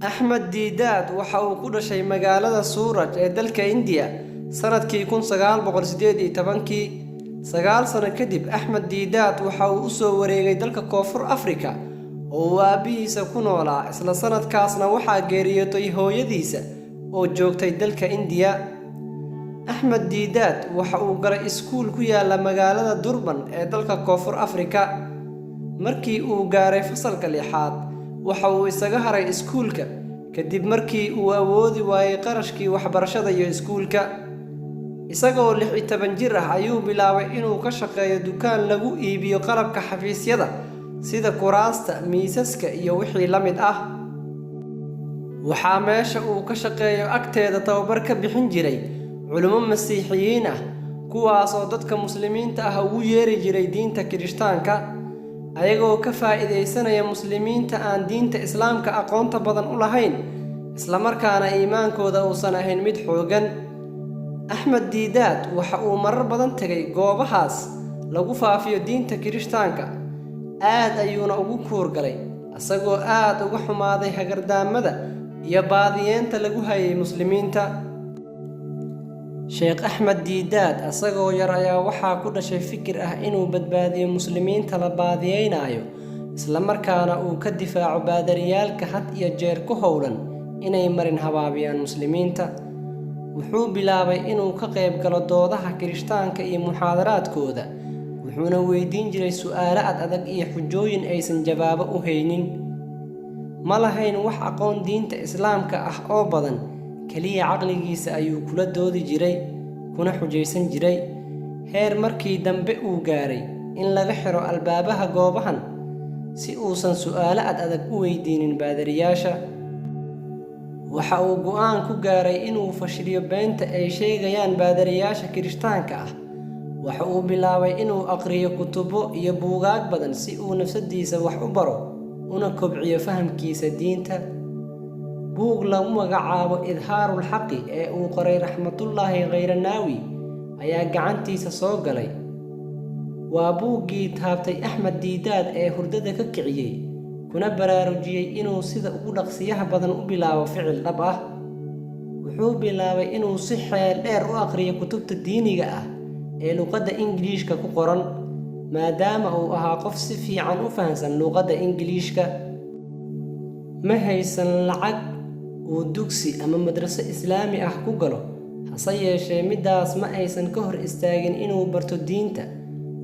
Axmed Deedat waxa uu ku dhashay magaalada Suuraj ee dalka Indiya sanadkii 1918-kii. 9 sano kadib, Axmed Deedat waxa uu u soo wareegay dalka Koonfur Afrika oo uu aabbihiisa ku noolaa. Isla sanadkaasna waxaa geeriyootay hooyadiisa oo joogtay dalka Indiya. Axmed Deedat waxa uu galay iskuul ku yaala magaalada Durban ee dalka Koonfur Afrika. Markii uu gaaray fasalka lixaad, waxa uu isaga haray iskuulka kadib markii uu awoodi waayey qarashkii waxbarashada iyo iskuulka. Isagoo 16 jir ah ayuu bilaabay inuu ka shaqeeyo dukaan lagu iibiyo qalabka xafiisyada, sida kuraasta, miisaska iyo wixii la mid ah. Waxaa meesha uu ka shaqeeyo agteeda tababar ka bixin jiray culummo Masiixiyiin ah, kuwaas oo dadka Muslimiinta ah ugu yeeri jiray diinta Kirishtaanka, ayagoo ka faa'iidaysanaya Muslimiinta aan diinta Islaamka aqoonta badan u lahayn, islamarkaana iimaankooda uusan ahayn mid xooggan. Axmed Deedat waxa uu marar badan tegay goobahaas lagu faafiyo diinta Kirishtaanka, aad ayuuna ugu kuurgalay, isagoo aad uga xumaaday hagardaamada iyo baadiyeenta lagu hayay Muslimiinta. Sheekh Axmed Deedat asagoo yar ayaa waxaa ku dhashay fikir ah inuu badbaadiyo Muslimiinta la baadiyeynaayo, islamarkaana uu ka difaaco baadariyaalka had iyo jeer ku howlan inay marin habaabiyaan Muslimiinta. Wuxuu bilaabay inuu ka qayb galo doodaha Kirishtaanka iyo muxaadaraadkooda, wuxuuna weydiin jiray su'aalo ad adag iyo xujooyin aysan jawaabo u haynin. Ma lahayn wax aqoon diinta Islaamka ah oo badan, keliya caqligiisa ayuu kula doodi jiray kuna xujaysan jiray, heer markii dambe uu gaaray in laga xiro albaabaha goobahan si uusan su'aalo ad adag u weydiinin baadariyaasha. Waxa uu go'aan ku gaaray inuu fashiliyo beenta ay sheegayaan baadariyaasha Kirishtaanka ah. Waxa uu bilaabay inuu aqriyo kutubo iyo buugaag badan si uu nafsadiisa wax u baro una kobciyo fahamkiisa diinta. Buug lagu magacaabo Idhaarul Xaqi ee uu qoray Raxmatullaahi Khayranaawi ayaa gacantiisa soo galay. Waa buuggii taabtay Axmed Deedat ee hurdada ka kiciyey, kuna baraarujiyey inuu sida ugu dhaqsiyaha badan u bilaabo ficil dhab ah. Wuxuu bilaabay inuu si xeel dheer u aqriyo kutubta diiniga ah ee luqadda Ingiliishka ku qoran, maadaama uu ahaa qof si fiican u fahansan luqadda Ingiliishka. Ma haysan lacag uu dugsi ama madraso Islaami ah ku galo, hase yeeshee middaas ma aysan ka hor istaagin inuu barto diinta,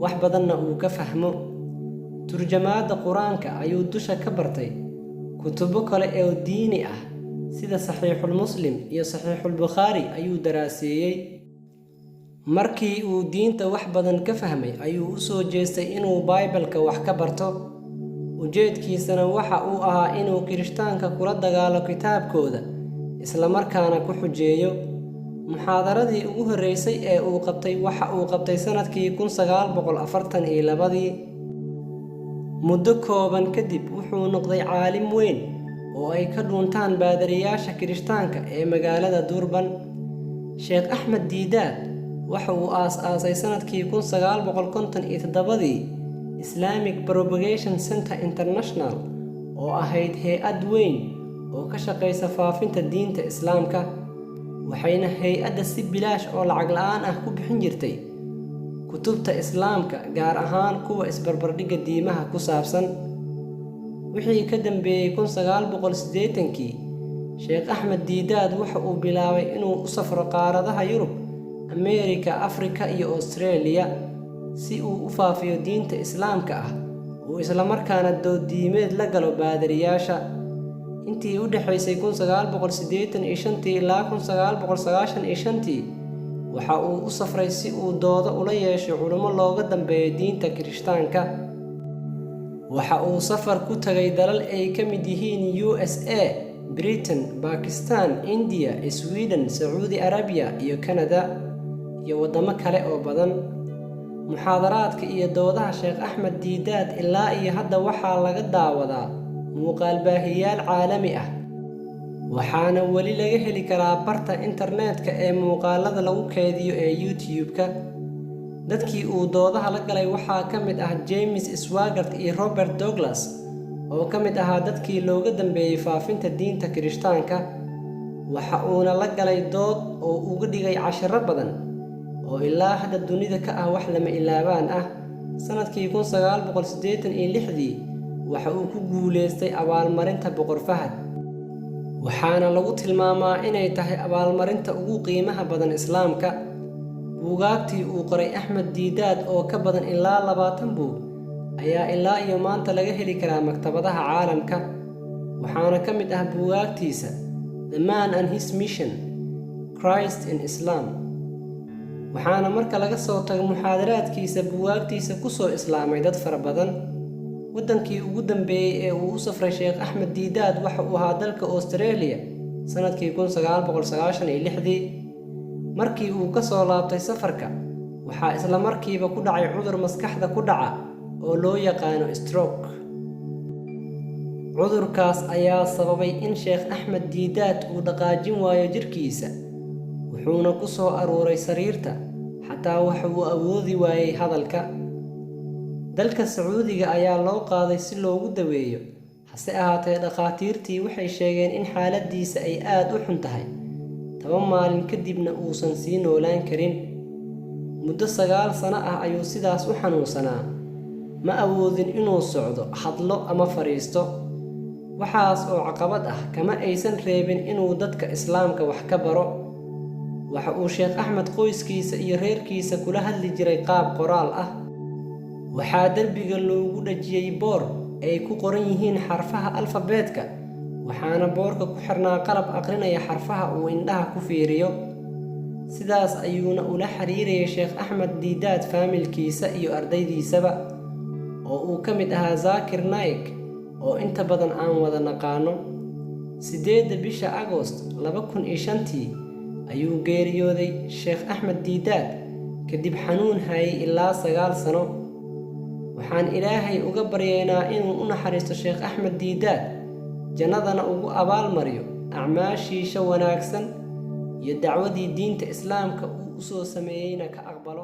wax badanna uu ka fahmo. Turjamaadda Qur-aanka ayuu dusha ka bartay. Kutubo kale oo diini ah sida Saxiixul Muslim iyo Saxiixul Bukhaari ayuu daraaseeyey. Markii uu diinta wax badan ka fahmay ayuu u soo jeestay inuu Baybalka wax ka barto. Ujeedkiisana waxa uu ahaa inuu Kirishtaanka kula dagaalo kitaabkooda, islamarkaana ku xujeeyo. Muxaadaradii ugu horreysay ee uu qabtay waxa uu qabtay sanadkii 1942-dii. Muddo kooban kadib wuxuu noqday caalim weyn oo ay ka dhuuntaan baadariyaasha Kirishtaanka ee magaalada Durban. Sheekh Axmed Deedat waxa uu aas-aasay sanadkii 1957-dii Islamic Propagation Center International, oo ahayd hay'ad weyn oo ka shaqeysa faafinta diinta Islaamka, waxayna hay'adda si bilaash oo lacag la'aan ah ku bixin jirtay kutubta Islaamka, gaar ahaan kuwa isbarbardhigga diimaha ku saabsan. Wixii ka dambeeyey 1980-kii, Sheekh Axmed Deedat waxa uu bilaabay inuu u safro qaaradaha Yurub, Ameerika, Afrika iyo Australia si uu u faafiyo diinta Islaamka ah, uu islamarkaana dood diimeed la galo baadariyaasha. Intii u dhexaysay 1985-tii ilaa 1995-tii waxa uu u safray si uu doodo ula yeesho culummo looga dambeeyo diinta Kirishtaanka. Waxa uu safar ku tagay dalal ay ka mid yihiin USA, Britain, Bakistan, India, Sweden, Sacuudi Arabiya iyo Kanada, iyo waddamo kale oo badan. Muxaadaraadka iyo doodaha Sheekh Axmed Deedat ilaa iyo hadda waxaa laga daawadaa muuqaal-baahiyaal caalami ah, waxaana weli laga heli karaa barta internetka ee muuqaalada lagu kaydiyo ee YouTube-ka. Dadkii uu doodaha la galay waxaa ka mid ah James Swaggart iyo Robert Douglas. oo ka mid ahaa dadkii looga dambeeyey faafinta diinta Kirishtaanka. Waxa uuna la galay dood oo uga dhigay casharo badan oo ilaa hadda dunida ka ah wax lama ilaabaan ah. Sanadkii 1986-dii waxa uu ku guuleystay abaalmarinta Boqor Fahad, waxaana lagu tilmaamaa inay tahay abaalmarinta ugu qiimaha badan Islaamka. Buugaagtii uu qoray Axmed Deedat oo ka badan ilaa 20 buug ayaa ilaa iyo maanta laga heli karaa maktabadaha caalamka, waxaana ka mid ah buugaagtiisa The Man and His Mission, Christ in Islam. Waxaana marka laga soo tago muxaadaraadkiisa buugaagtiisa ku soo islaamay dad fara badan. Waddankii ugu dambeeyey ee uu u safray Sheekh Axmed Deedat waxa uu ahaa dalka Australia sanadkii 1996-dii. Markii uu ka soo laabtay safarka, waxaa isla markiiba ku dhacay cudur maskaxda ku dhaca oo loo yaqaano stroke. Cudurkaas ayaa sababay in Sheekh Axmed Deedat uu dhaqaajin waayo jirkiisa, wuxuuna ku soo aruuray sariirta, xataa waxa uu awoodi waayey hadalka. Dalka Sacuudiga ayaa loo qaaday si loogu daweeyo, hase ahaatee dhakhaatiirtii waxay sheegeen in xaaladdiisa ay aad u xun tahay, 10 maalin kadibna uusan sii noolaan karin. Muddo 9 sano ah ayuu sidaas u xanuunsanaa. Ma awoodin inuu socdo, hadlo ama fadhiisto. Waxaas oo caqabad ah kama aysan reebin inuu dadka Islaamka wax ka baro. Waxa uu Sheekh Axmed qoyskiisa iyo reerkiisa kula hadli jiray qaab qoraal ah. Waxaa derbiga loogu dhajiyey boor ay ku qoran yihiin xarfaha alfabeetka, waxaana boorka ku xirnaa qalab aqrinaya xarfaha uu indhaha ku fiiriyo. Sidaas ayuuna ula xiriirayay Sheekh Axmed Deedat faamilkiisa iyo ardaydiisaba, oo uu ka mid ahaa Zakir Naik oo inta badan aan wada naqaano. 8-da bisha Agost 2005-tii ayuu geeriyooday Sheekh Axmed Deedat kadib xanuun hayay ilaa 9 sano. Waxaan Ilaahay uga baryaynaa inuu u naxariisto Sheekh Axmed Deedat, jannadana ugu abaalmariyo acmaashiisa wanaagsan iyo dacwadii diinta Islaamka uu u soo sameeyeyna ka aqbalo.